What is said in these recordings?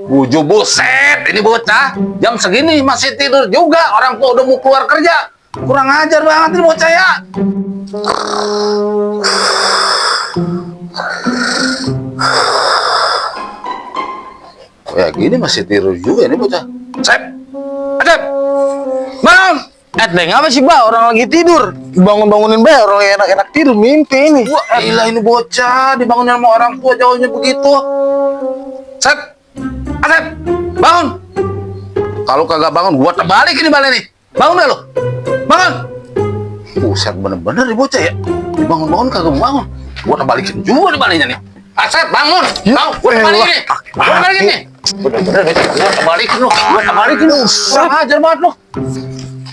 Buju buset, ini bocah jam segini masih tidur juga. Orang tua udah mau keluar kerja. Kurang ajar banget ini bocah ya. Kayak gini masih tidur juga ini bocah. Sep, Sep, bangun. Deng, apa sih, Mbak? Orang lagi tidur. Bangun-bangunin, Mbak. Orang lagi enak-enak tidur, mimpi ini. Wah, gila ini bocah dibangunin sama orang tua jauhnya begitu. Sep, Sep, bangun. Kalau kagak bangun, gua terbalik ini balai nih. Bangun gak lo? Bangun. Buset, bener-bener nih bocah ya. Dibangun-bangun kagak bangun. Gua terbalikin juga nih balainya nih. Sep, bangun. Bangun, gua terbalikin nih. Gua terbalikin nih. Bener-bener nih, gua terbalikin lo. Gua terbalikin lo. Kurang ajar banget lo.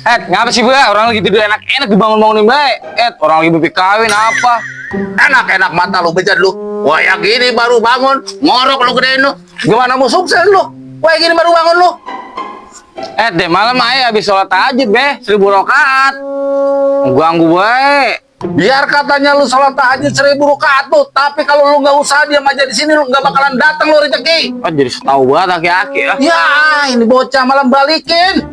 Ngapa sih, Mbak? Orang lagi tidur enak-enak dibangun-bangunin, Mbak. Orang lagi mimpi kawin apa? Enak-enak mata lu bejat lu. Wah, yang gini baru bangun, ngorok lu gedein lu. Gimana mau sukses lu? Wah, yang gini baru bangun lu. Deh, malam aja habis sholat tahajud, Be. 1000 rakaat. Ganggu, bae. Biar katanya lu sholat tahajud 1000 rakaat tuh, tapi kalau lu nggak usah diam aja di sini lu nggak bakalan datang lu rezeki. Oh, jadi setahu banget aki-aki ya. Ya, ini bocah malam balikin.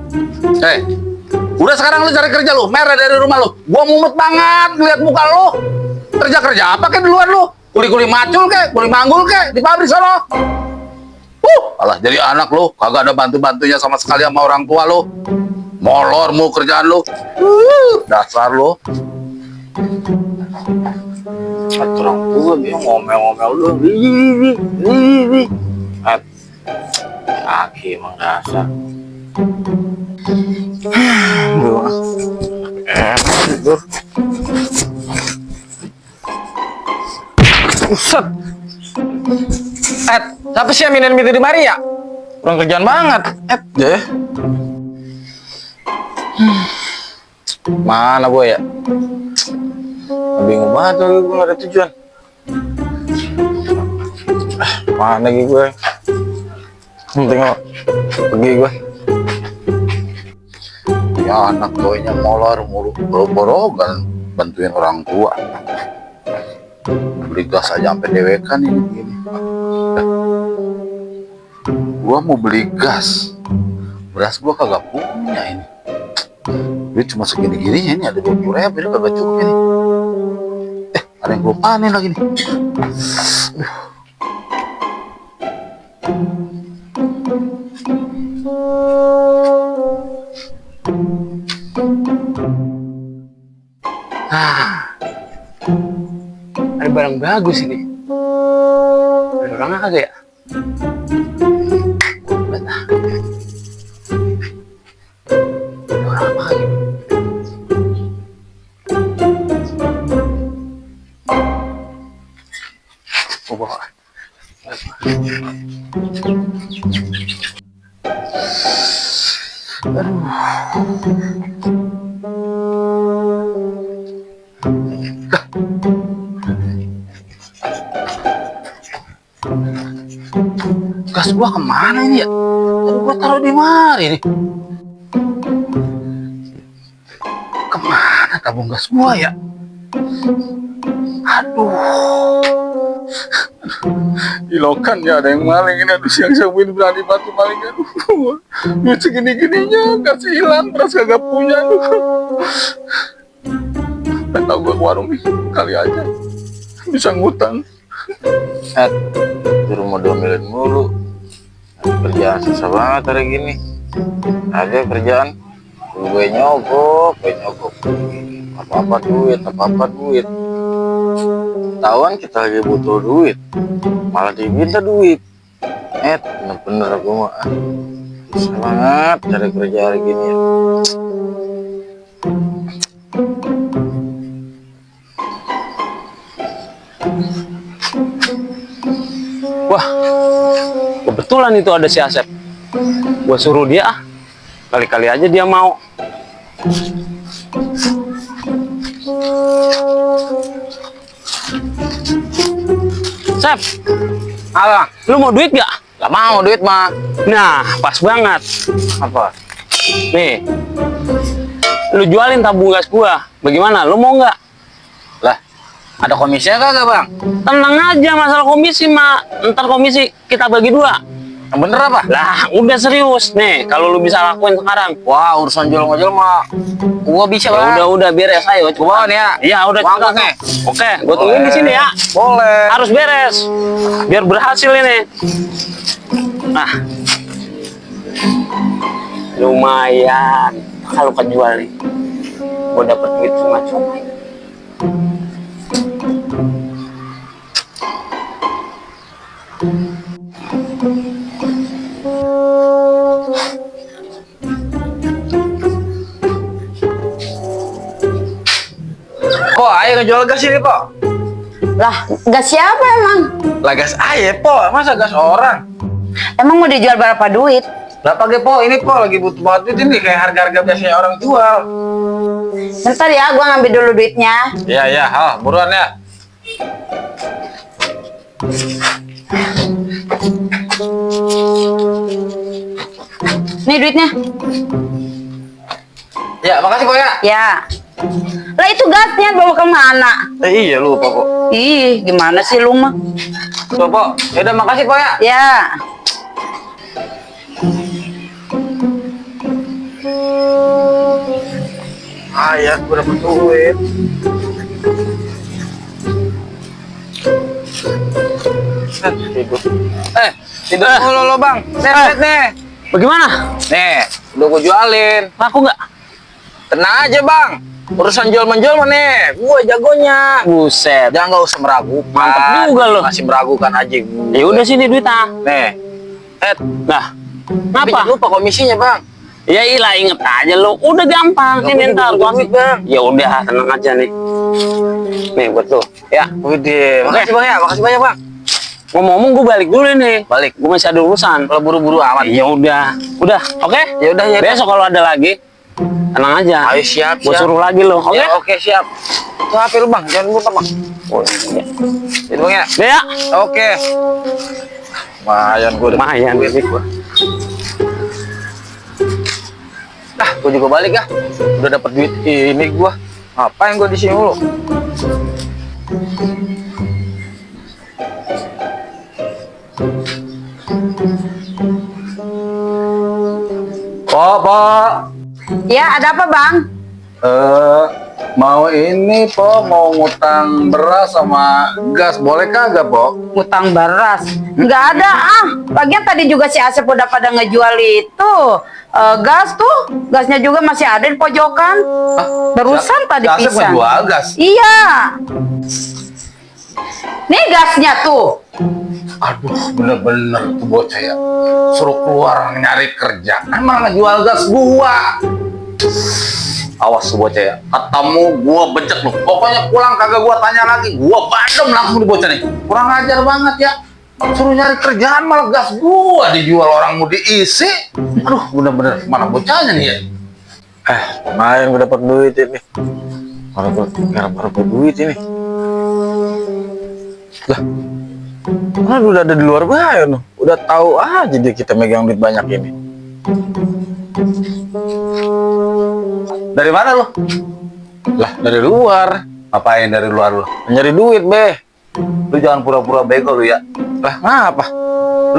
Udah sekarang lu cari kerja lu, merah dari rumah lu. Gua mumet banget ngeliat muka lu. Kerja apa kayak di luar lu? Kuli-kuli macul kek, kuli manggul kek, di pabrik sono. Alah jadi anak lu, kagak ada bantu-bantunya sama sekali sama orang tua lu. Molor mu kerjaan lu. Dasar lu. Orang tua dia ngomel-ngomel lu. Aki emang dasar. Tidur. Uset. Siapa sih yang minum di mari ya? Kurang kerjaan banget. Deh. Mana gue ya? Bingung banget lagi gue gak ada tujuan. Mana lagi gue? Tengok pergi gue. Ya anak doinya molor mulu, boro-boro bantuin orang tua. Beli gas aja sampai dewekan ini begini. Gua mau beli gas, beras gua kagak punya ini. Duit cuma segini-gininya ini, ada 20.000 ini kagak cukup ini. Ada yang gua panen lagi nih. Ada barang bagus ini. Ada orang kagak ya? Ada orang apa lagi? Oh, bawa. Gas gua kemana ini ya? Tadi gua taruh di mari nih. Kemana tabung gas gua ya? Aduh. Di lokan ya ada yang maling ini. Aduh, siang-siang ini berani bantu maling. Aduh, duit segini-gininya kasih hilang, beras kagak punya. Aduh. Pengen tau gua ke warung nih, kali aja bisa ngutang. Di rumah domelin mulu. Kerjaan susah banget hari gini. Ada kerjaan gue nyogok. Apa-apa duit. Tawan kita lagi butuh duit, malah diminta duit. Bener-bener aku mah susah banget cari kerja hari gini ya. Wah, kebetulan itu ada si Asep. Gua suruh dia, kali-kali aja dia mau. Sep, alah, lu mau duit gak? Gak mau duit mah. Nah, pas banget. Apa? Nih, lu jualin tabung gas gua. Bagaimana? Lu mau nggak? Lah, ada komisinya kagak bang? Tenang aja masalah komisi mah. Ntar komisi kita bagi 2. Yang bener apa? Lah, udah serius nih. Kalau lu bisa lakuin sekarang. Wah, urusan jual ngojol mah gua bisa bang. Udah beres, ayo. Gua nih ya. Iya, udah Mangkok cepetan. nih. Oke, gua tungguin di sini ya. Boleh. Harus beres. Biar berhasil ini. Nah. Lumayan kalau kejual nih. Gua dapat duit cuma-cuma. Kok ayo ngejual gas ini kok? Lah, gas siapa emang? Lah gas ayo po, masa gas orang? Emang mau dijual berapa duit? Lah pakai po, ini po lagi butuh banget duit ini kayak harga-harga biasanya orang jual. Bentar ya, gua ngambil dulu duitnya. Iya, buruan ya. Nih duitnya. Ya, makasih po ya. Ya. Lah itu gasnya bawa kemana? Iya lupa po. Ih, gimana sih lu mah? Tuh po, ya udah makasih po ya. Ya. Ya, gue dapet duit. Tidur. Tidur dulu lo bang. Nih. Bagaimana? Nih, udah gue jualin. Laku nggak? Tenang aja bang. Urusan jual menjual mah nih, gue jagonya. Buset. Jangan nggak usah meragukan. Mantep juga lo. Masih meragukan aja gue. Ya udah sini duitnya. Nih, Nah, tapi kenapa? jangan lupa komisinya bang. Ya ilah inget aja lo. Udah gampang. Nggak Sini punya ntar gua duit, ambil. Bang. Ya udah tenang aja nih. Nih buat lo. Ya. Widih, makasih bang ya, makasih banyak bang. Ngomong-ngomong gue balik dulu nih. Balik. Gue masih ada urusan. Kalau buru-buru amat. Ya udah. Oke? Ya udah ya. Besok kalau ada lagi, tenang aja. Ayo siap. Gue suruh lagi lo. Oke? Ya, oke siap. Tuh HP lu bang, jangan lupa bang. Oh, iya. Itu bang ya. Udah ya. Oke. Lumayan gue udah Lumayan. duit gue. Nah, gue juga balik ya. Udah dapat duit ini gue. Ngapain gue di sini mulu? Pak. Ya, ada apa, Bang? Mau ini, Po, mau ngutang beras sama gas, boleh kagak, Po? Utang beras. Nggak ada ah. Lagian tadi juga si Asep udah pada ngejual itu. Gas tuh, gasnya juga masih ada di pojokan. Barusan tadi Gasnya pisan. jual gas. Iya. Nih gasnya tuh. Aduh, bener-bener tuh bocah ya. Suruh keluar nyari kerja. Emang ngejual gas gua. Awas tuh bocah ya. Ketemu gua becek lu. Pokoknya pulang kagak gua tanya lagi. Gua badem langsung di bocah nih. Kurang ajar banget ya. Suruh nyari kerjaan malah gas gua dijual, orang mau diisi. Aduh, bener-bener mana bocahnya nih ya. Lumayan gue dapat duit ini. Mana gue garap duit ini. Lah, kan udah ada di luar bahaya noh. Udah tahu aja dia kita megang duit banyak ini. Dari mana lu? Lah, dari luar. Ngapain dari luar lu? Nyari duit, Be. Lu jangan pura-pura bego lu ya. Lah, ngapa?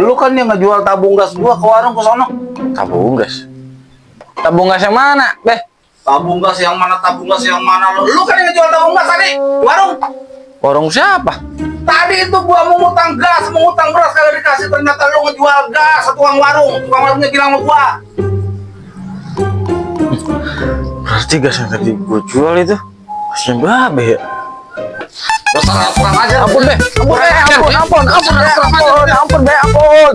Lu kan yang ngejual tabung gas gua ke warung ke sono. Tabung gas. Tabung gas yang mana, Be? Tabung gas yang mana, tabung gas yang mana lu? Lu kan yang ngejual tabung gas tadi, di warung. Warung siapa? Tadi itu gua mau ngutang gas, mau ngutang beras kagak dikasih, ternyata lu ngejual gas ke tukang warung. Tukang warungnya bilang sama gua. Berarti gas yang tadi gue jual itu gasnya Babe ya? Kurang aja. Ampun, Be. Ampun, Be. Ampun, Be. Ampun.